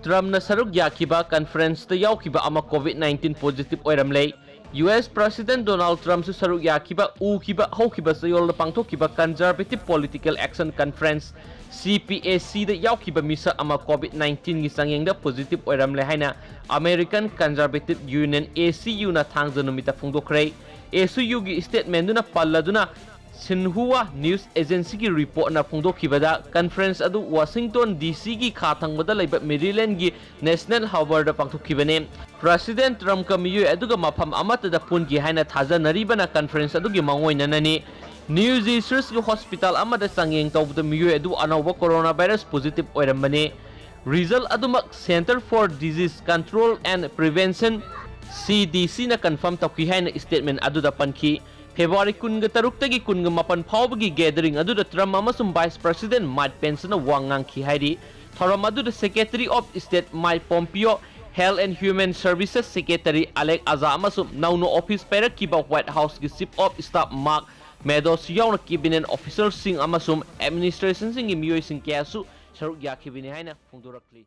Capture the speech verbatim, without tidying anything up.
ꯇ꯭ꯔꯝꯞꯅ ꯁꯔꯨꯛ ꯌꯥꯈꯤꯕ ꯀꯟꯐꯔꯦꯟꯁꯇ ꯌꯥꯎꯈꯤꯕ ꯑꯃ COVID nineteen positive ꯑꯣꯏꯔꯝꯂꯦ꯫ ꯌꯨ ꯑꯦꯁ ꯄ꯭ꯔꯁꯤꯗꯦꯟꯠ ꯗꯣꯅꯥꯜꯗ ꯇ꯭ꯔꯝꯞꯁꯨ ꯁꯔꯨꯛ ꯌꯥꯈꯤꯕ ꯎꯈꯤꯕ ꯍꯧꯈꯤꯕ ꯆꯌꯣꯜꯗ ꯄꯥꯡꯊꯣꯛꯈꯤꯕ ꯀꯟꯖꯔꯕꯦꯇꯤꯚ ꯄꯣꯂꯤꯇꯤꯀꯦꯜ ꯑꯦꯛꯁꯟ ꯀꯟꯐꯔꯦꯟꯁ, ꯁꯤ ꯄꯤ ꯑꯦ ꯁꯤꯗ ꯌꯥꯎꯈꯤꯕ ꯃꯤꯁꯛ ꯑꯃ ꯀꯣꯚꯤꯗ ꯅꯥꯏꯟꯇꯤꯟꯒꯤ ꯆꯥꯡꯌꯦꯡꯗ ꯄꯣꯖꯤꯇꯤꯚ ꯑꯣꯏꯔꯝꯂꯦ ꯍꯥꯏꯅ ꯑꯃꯦꯔꯤꯀꯟ ꯀꯟꯖꯔꯕꯦꯇꯤꯚ ꯌꯨꯅꯤꯌꯟ, ꯑꯦ ꯁꯤ ꯌꯨꯅ ꯊꯥꯡꯖ ꯅꯨꯃꯤꯠꯇ ꯐꯣꯡꯗꯣꯛꯈ꯭ꯔꯦ꯫ ꯑꯦ ꯁꯤ ꯌꯨꯒꯤ ꯁ꯭ꯇꯦꯠꯃꯦꯟꯗꯨꯅ ꯄꯜꯂꯗꯨꯅ, ꯁꯤꯟꯍꯨꯋꯥ ꯅ꯭ꯌꯨꯁ ꯑꯦꯖꯦꯟꯁꯤꯒꯤ ꯔꯤꯄꯣꯔꯠꯅ ꯐꯣꯡꯗꯣꯛꯈꯤꯕꯗ, ꯀꯟꯐꯔꯦꯟꯁ ꯑꯗꯨ ꯋꯥꯁꯤꯡꯇꯣꯟ ꯗꯤ ꯁꯤꯒꯤ ꯈꯥ ꯊꯪꯕꯗ ꯂꯩꯕ ꯃꯦꯔꯤꯂꯦꯟꯒꯤ ꯅꯦꯁꯅꯦꯜ ꯍꯥꯔꯕꯔꯗ ꯄꯥꯡꯊꯣꯛꯈꯤꯕꯅꯤ꯫ ꯄ꯭ꯔꯁꯤꯗꯦꯟꯠ ꯇ꯭ꯔꯝꯞꯀ ꯃꯤꯑꯣꯏ ꯑꯗꯨꯒ ꯃꯐꯝ ꯑꯃꯠꯇꯗ ꯄꯨꯟꯈꯤ ꯍꯥꯏꯅ ꯊꯥꯖꯅꯔꯤꯕꯅ ꯀꯟꯐꯔꯦꯟꯁ ꯑꯗꯨꯒꯤ ꯃꯥꯡꯑꯣꯏꯅꯅꯅꯤ꯫ ꯅ꯭ꯌꯨ ꯖꯔꯁꯤꯒꯤ ꯍꯣꯁꯄꯤꯇꯥꯜ ꯑꯃꯗ ꯆꯥꯡꯌꯦꯡ ꯇꯧꯕꯗ ꯃꯤꯑꯣꯏ ꯑꯗꯨ ꯑꯅꯧꯕ ꯀꯣꯔꯣꯅꯥ ꯚꯥꯏꯔꯁ ꯄꯣꯖꯤꯇꯤꯚ ꯑꯣꯏꯔꯝꯕꯅꯤ꯫ ꯔꯤꯖꯜ ꯑꯗꯨꯃꯛ Center for Disease Control and Prevention, ꯁꯤ ꯗꯤ ꯁꯤꯅ ꯀꯟꯐꯥꯔꯝ ꯇꯧꯈꯤ ꯍꯥꯏꯅ ꯁ꯭ꯇꯦꯠꯃꯦꯟ ꯑꯗꯨꯗ ꯄꯟꯈꯤ꯫ ꯐꯦꯕ꯭ꯔꯨꯋꯥꯔꯤ ꯀꯨꯟꯒ ꯇꯔꯨꯛꯇꯒꯤ ꯀꯨꯟꯒ ꯃꯥꯄꯟ ꯐꯥꯎꯕꯒꯤ ꯒꯦꯗꯔꯤꯡ ꯑꯗꯨꯗ ꯇ꯭ꯔꯝꯞ ꯑꯃꯁꯨꯡ ꯚꯥꯏꯁ ꯄ꯭ꯔꯁꯤꯗꯦꯟꯠ ꯃꯥꯏꯛ ꯄꯦꯟꯁꯅ ꯋꯥ ꯉꯥꯡꯈꯤ ꯍꯥꯏꯔꯤ꯫ ꯊꯧꯔꯝ ꯑꯗꯨꯗ secretary of state Mike Pompeo, health and human services secretary Alex Azar ꯑꯃꯁꯨꯡ ꯅꯧꯅ ꯑꯣꯐꯤꯁ ꯄꯥꯏꯔꯛꯈꯤꯕ ꯋꯥꯏꯠ ꯍꯥꯎꯁꯀꯤ chief of staff Mark Meadows ꯌꯥꯎꯅ ꯀꯦꯕꯤꯅꯦꯠ ꯑꯣꯐꯤꯁꯔꯁꯤꯡ ꯑꯃꯁꯨꯡ ꯑꯦꯗꯃꯤꯅꯤꯁꯇ꯭ꯔꯦꯁꯟꯁꯤꯡꯒꯤ ꯃꯤꯑꯣꯏꯁꯤꯡ ꯀꯌꯥꯁꯨ ꯁꯔꯨꯛ ꯌꯥꯈꯤꯕꯅꯤ ꯍꯥꯏꯅ ꯐꯣꯡꯗꯣꯔꯛꯂꯤ꯫